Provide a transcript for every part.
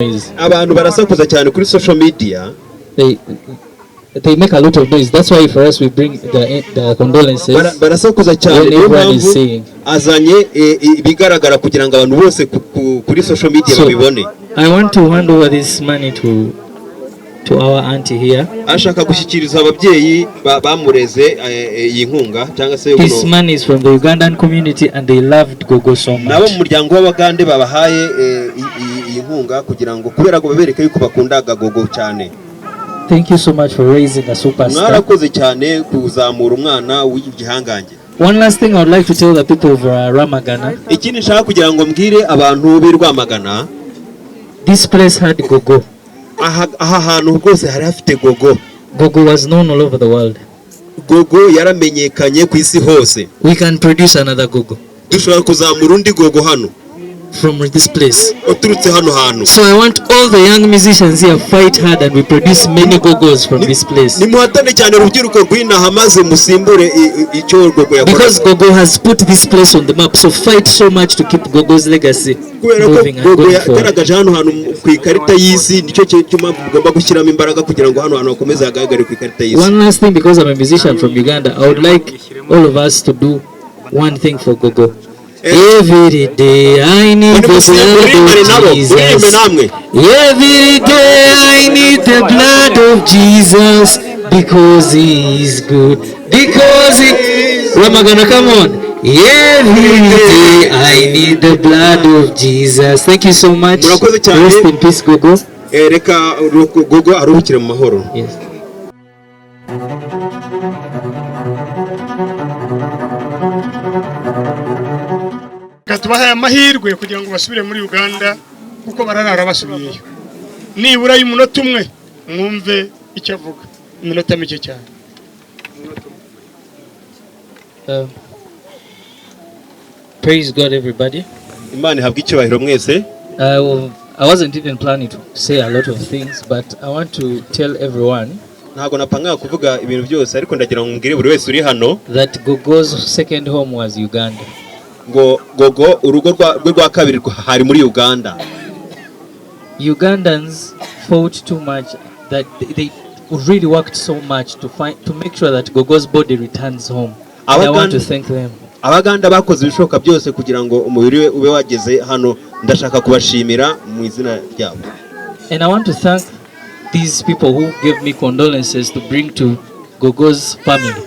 Noise. Abantu barasakuza cyane kuri social media. They make a lot of noise. That's why for us we bring the condolences Barasakuza cyane, when niyo everyone is mpamvu saying. Azanye ibigaragara kugira ngo abantu bose kuri social media So babibone. I want to hand over this money to our auntie here. Ashaka gushyikiriza ababyeyi bamureze iyi nkunga cyangwa se This buno- money is from the Ugandan community and they loved Gogo so nabo mu much. Muryango w'Abagande babahaye iyi nkunga kugira ngo kubera ngo babereke yuko bakundaga Gogo cyane. Thank you so much for raising a superstar. Mwarakoze cyane kuzamura umwana w'igihangange. One last thing I would like to tell the people of Rwamagana. Ikindi nshaka kugira ngo mbwire abantu b'i Rwamagana. This place had Gogo. Aha hantu rwose hari hafite Gogo. Gogo was known all over the world. Gogo yaramenyekanye ku isi hose. We can produce another Gogo Dushobora kuzamura undi Gogo hano from this place. Uturutse hano hantu. So I want all the young musicians here, fight hard and we produce many Gogos from this place. Nimuhatane cyane urubyiruko rw'inaha maze musimbure icyo Gogo Because yakoraga. Gogo has put this place on the map, so fight so much to keep Gogo's legacy Kubera ko moving and Gogo going forward. yagaragaje hano hantu ku ikarita y'isi, nicyo cyo mpamvu mugomba gushyiramo imbaraga kugira ngo hano hantu hakomeze hagaragare ku ikarita y'isi. One last thing, because I'm a musician from Uganda, I would like all of us to do one thing for Gogo. Every day I need the Muririmbe blood nabo of muririmbe Jesus. Namwe. Every day I need the blood of Jesus because He is good. Because He. Rwamagana, come on. Every day I need the blood of Jesus. Thank you so much. Murakoze cyane. Rest in peace, Gogo. Reka Gogo aruhukire mu mahoro. Yes. Reka tubahe amahirwe kugira ngo basubire muri Uganda kuko bararara basubiyeyo nibura y'umunota umwe mwumve icyo avuga iminota mike cyane. Praise God, everybody. Imana ihabwe icyubahiro mwese. I wasn't even planning to say a lot of things, but I want to tell everyone Ntabwo napangaga kuvuga ibintu byose ariko ndagira ngo mbwire buri wese uri hano that Gogo's second home was Uganda. Ngo Gogo urugo rwe rwa kabiri hari muri Uganda. Ugandans fought too much that they really worked so much to make sure that Gogo's body returns home. And I want to thank them. Abaganda bakoze ibishoboka byose kugira ngo umubiri we ube wageze hano, ndashaka kubashimira mu izina ryabo. And I want to thank these people who gave me condolences to bring to Gogo's family.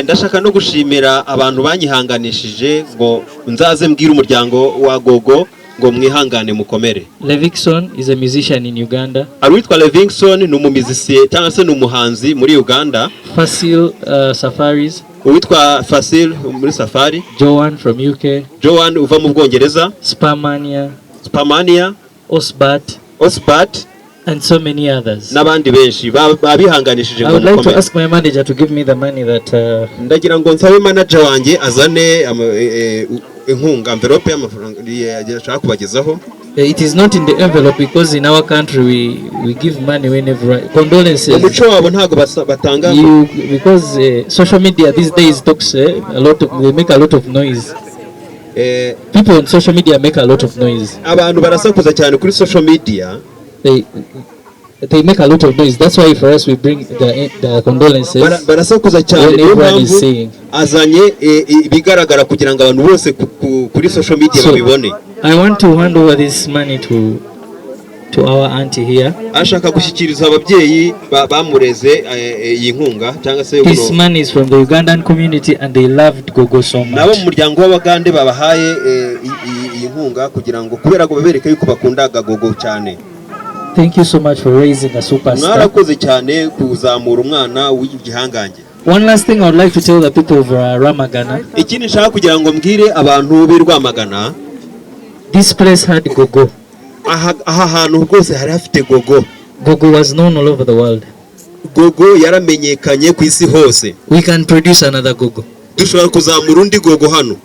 Ndashaka no gushimira abantu banyihanganishije ngo nzaze mbwire umuryango wa Gogo ngo mwihangane mukomere. Levixone is a musician in Uganda. Hari uwitwa Levixone, ni umumizisiye cyangwa se ni umuhanzi muri Uganda. Fasil Safaris, Uwitwa Fasil muri Safari. Joan from UK, Joan uva mu Bwongereza. Spamania, Spamania. Osbat, Osbat and so many others. N'abandi benshi babihanganishije I ngo would like to mukomere. Ask my manager to give me the money that Ndagira ngo nsabe manager wanjye azane inkunga, envelope y'amafaranga ashaka kubagezaho. It is not in the envelope because in our country we give money whenever condolences. Umuco wabo ntabwo batanga. You because social media these days talks a lot of, they make a lot of noise. People on social media make a lot of noise. Abantu barasakuza cyane kuri social media. They make a lot of noise. That's why for us we bring the condolences Barasakuza cyane, when niyo everyone is mpamvu saying. Azanye ibigaragara kugira ngo abantu bose kuri social media So babibone. I want to hand over this money to our auntie here. Ashaka gushyikiriza ababyeyi bamureze iyi nkunga cyangwa se This buno- money is from the Ugandan community and they loved Gogo so nabo mu much. Muryango w'Abagande babahaye iyi nkunga kugira ngo kubera ngo babereke yuko bakundaga Gogo cyane. Thank you so much for raising a superstar. Mwarakoze cyane kuzamura umwana w'igihangange. One last thing I would like to tell the people of Rwamagana. Ikindi nshaka kugira ngo mbwire abantu b'i Rwamagana. This place had Gogo. Aha hantu rwose hari hafite Gogo. Gogo was known all over the world. Gogo yaramenyekanye ku isi hose. We can produce another Gogo Dushobora kuzamura undi Gogo hano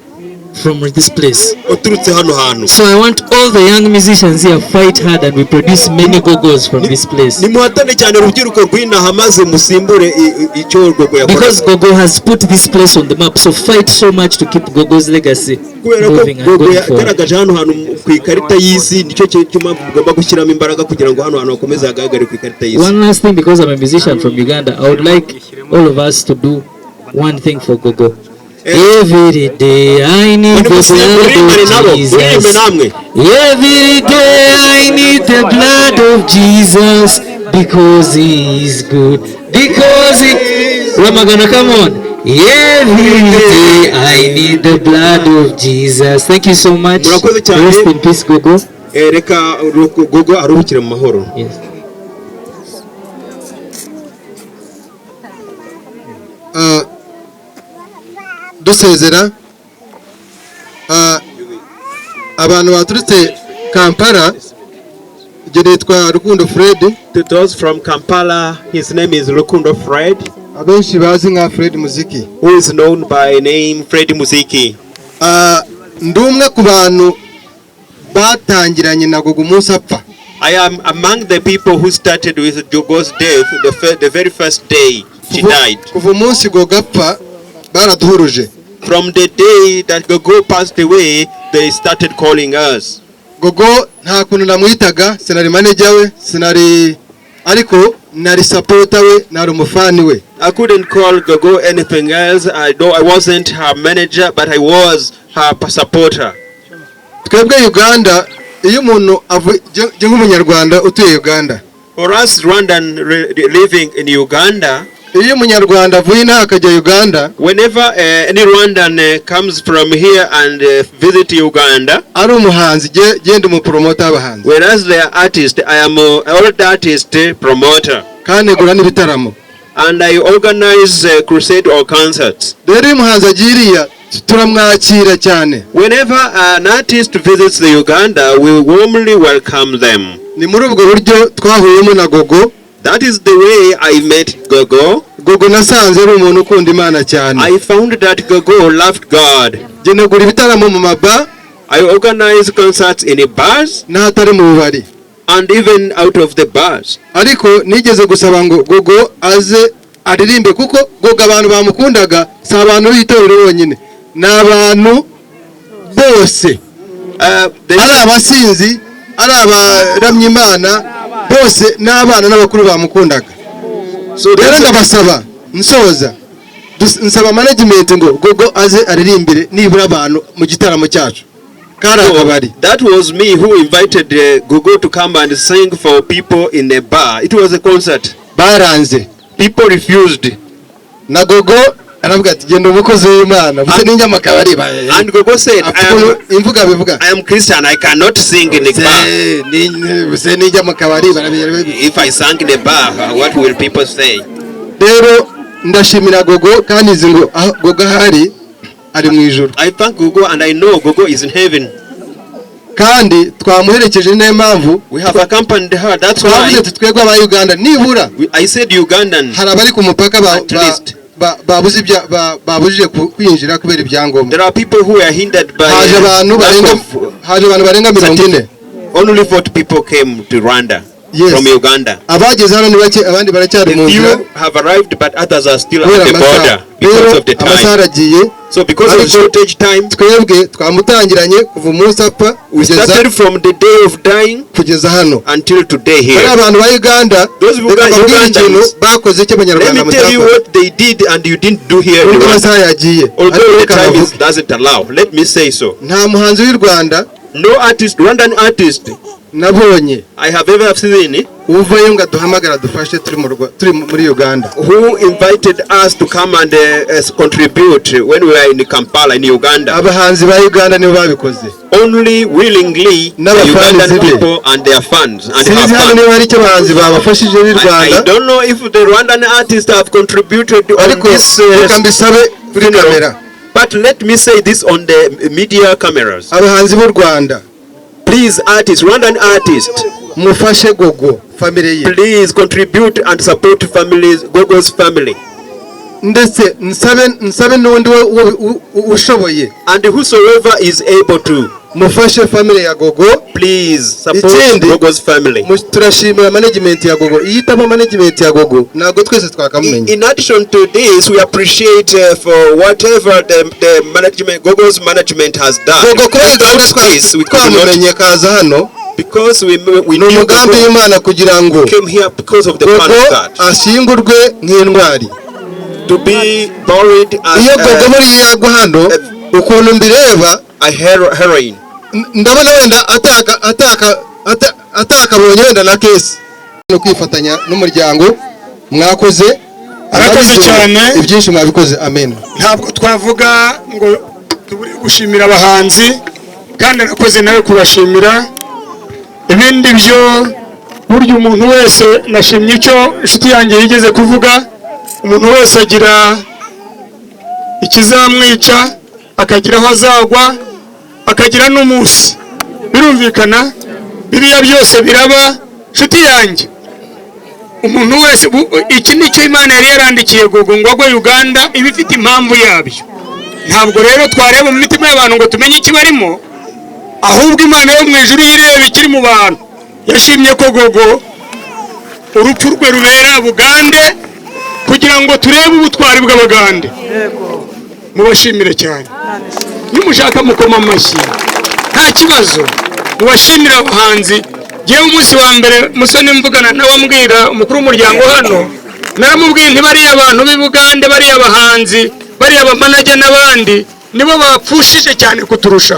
from this place. Uturutse hano hantu. So I want all the young musicians here, fight hard and we produce many Gogos from this place. Nimuhatane cyane urubyiruko rw'inaha maze musimbure icyo Gogo yakoraga. Because Gogo has put this place on the map, so fight so much to keep Gogo's legacy Kubera ko moving and Gogo going forward. yagaragaje hano hantu ku ikarita y'isi, nicyo kintu mpamvu mugomba gushyiramo imbaraga kugira ngo hano hantu hakomeze hagaragare ku ikarita y'isi. One last thing, because I'm a musician from Uganda, I would like all of us to do one thing for Gogo. Every day I need the Muririmbe blood nabo of muririmbe Jesus. Namwe. Every day I need the blood of Jesus because He is good. Because He. Rwamagana, come on. Every day I need the blood of Jesus. Thank you so much. Murakoze cyane. Rest in peace, Gogo. Reka Gogo aruhukire mu mahoro. Yes. Dusezera abantu baturutse Kampala, njye nitwa Rukundo Fred. To those from Kampala, his name is Rukundo Fred, abenshi bazi nka Fred Muziki, who is known by name Fred Muziki. Ndi umwe ku bantu batangiranye na Gogo umunsi apfa. I am among the people who started with Gogo's death the very first day she died. Kuva umunsi Gogo apfa baraduhuruje. From the day that Gogo passed away, they started calling us. Gogo nta kuntu namwitaga, sinari manager we, sinari, ariko nari supporter we, nari umufani we. I couldn't call Gogo anything else. I know I wasn't her manager, but I was her supporter. Twebwe Uganda, iyo umuntu jye nk'umunyarwanda utuye Uganda, For us Rwandan living in Uganda, iyo umunyarwanda avuye inaha akajya Uganda, whenever any Rwandan comes from here and visit Uganda, ari umuhanzi, genda umupromota w'abahanzi, whereas they are artists, I am a old artist promoter, kandi negura n'ibitaramo. And I organize crusade or concerts. Rero iyo umuhanzi agiye iriya turamwakira cyane. Whenever an artist visits the Uganda, we warmly welcome them. Ni muri ubwo buryo twahuyemo na Gogo. That is the way I met Gogo. Gogo nasanze ari umuntu ukunda Imana cyane. I found that Gogo loved God. Jye negura ibitaramo mu maba I organize concerts in bars n'ahatari mu bubari, and even out of the bars. Ariko nigeze gusaba ngo Gogo aze aririmbe, kuko Gogo abantu bamukundaga si abantu b'itorero bonyine, ni abantu bose, ari abasinzi, ari abaramya Imana bose, n'abana n'abakuru bamukundaga. So rero ndabasaba nsoza, nsaba management ngo Gogo aze aririmbire nibura abantu mu gitaramo cyacu kari akabari. That was me who invited Gogo to come and sing for people in a bar. It was a concert. Baranze. People refused. Na Gogo aravuga ati genda umukozi w'Imana buse ninjya mu kabari. And Gogo said, Imvuga bivuga. I am Christian, I cannot sing in a bar. Buse ninjya mu kabari. If I sang in a bar, what will people say? Rero ndashimira Gogo kandi izi ngo Gogo ahari ari mu ijuru. I thank Gogo and I know Gogo is in heaven. Kandi twamuherekeje, niyo mpamvu We have accompanied her. That's twavuze why tuti twebwe aba Uganda nibura I said Ugandan. hari abari ku mupaka At least. Babuze babujije kwinjira kubera ibyangombwa. There are people who are hindered by Haje abantu lack barenga of haje abantu barenga 40. Only 40 people came to Rwanda from Uganda. Abageze hano ni bake, abandi baracyari mu The nzira few have arrived, but others are still kubera at the amasaha. border because Rero of the amasaha time. aragiye. So because of Ariko shortage time, twebwe twamutangiranye kuva umunsi apfa we kugeza started from the day of dying kugeza hano until today bari here. abantu ba Uganda. Those who Reka are mbabwire ikintu Ugandans, bakoze let cy'abanyarwanda me tell you mutakoze. what they did and you didn't do here in Nubwo Rwanda. amasaha yagiye, ariko Although the reka time bavuge. doesn't allow, let me say so. Nta muhanzi w'u Rwanda No artist, Rwandan artist nabonye I have ever seen uvayo ngo aduhamagara dufashe turi mu turi muri Uganda. Who invited us to come and contribute when we were in Kampala in Uganda. Abahanzi ba Uganda nibo babikoze. Only willingly the N'abafans Ugandan be. People and their fans and her Sinzi hano fans. niba hari icyo abahanzi babafashije b'i I Rwanda, don't know if the Rwandan artists have contributed on ariko this reka mbisabe kuri funeral. kamera. But let me say this on the media cameras. Abahanzi b'u Rwanda, Please, artists, Rwandan artists, mufashe Gogo family ye. Please contribute and support families, Gogo's family. Ndetse nsabe n'undi ushoboye, And whosoever is able to, mufashe family ya Gogo. please support Ikindi, Gogo's family. Turashimira management ya Gogo. Iyo itaba management ya Gogo, ntabwo twese twakamumenya. In addition to this, we appreciate for whatever the management, Gogo's management has done. Gogo kuba Uganda Without this, we could not, twamumenye kaza hano, because we ni knew umugambi Gogo w'Imana kugira ngo came here because of the plan Gogo of God. ashyingurwe nk'intwari. To be buried as Iyo Gogo muri yagwa hano, ukuntu mbireba, a heroine. Ndabona wenda atakabonye wenda na kesi no kwifatanya n'umuryango. Mwakoze. Arakoze Ababishoboye, cyane. ibyinshi mwabikoze. Amen. Ntabwo twavuga ngo tubure gushimira abahanzi, kandi arakoze nawe kubashimira. Ibindi byo, burya umuntu wese, nashimye icyo inshuti yanjye yigeze kuvuga, umuntu wese agira ikizamwica, akagira aho azagwa, akagira n'umunsi. Birumvikana, biriya byose biraba, inshuti yanjye. Umuntu wese iki nicyo Imana yari yarandikiye Gogo ngo agwe Uganda, iba ifite impamvu yabyo. Ntabwo rero twareba mu mitima y'abantu ngo tumenye ikibarimo, ahubwo Imana yo mu ijuru ireba ikiri mu bantu. Yashimye ko Gogo urupfu rwe rubera Bugande kugira ngo turebe ubutwari bw'Abagande. Mubashimire cyane, nimushaka mukoma amashyi, nta kibazo. Mubashimire abahanzi. Ngewe umunsi wa mbere Musoni mvugana nawe, ambwira umukuru w'umuryango hano, naramubwiye nti bariya abantu b'i Bugande, bariya bahanzi, bariya bamanager n'abandi, nibo bapfushije cyane kuturusha.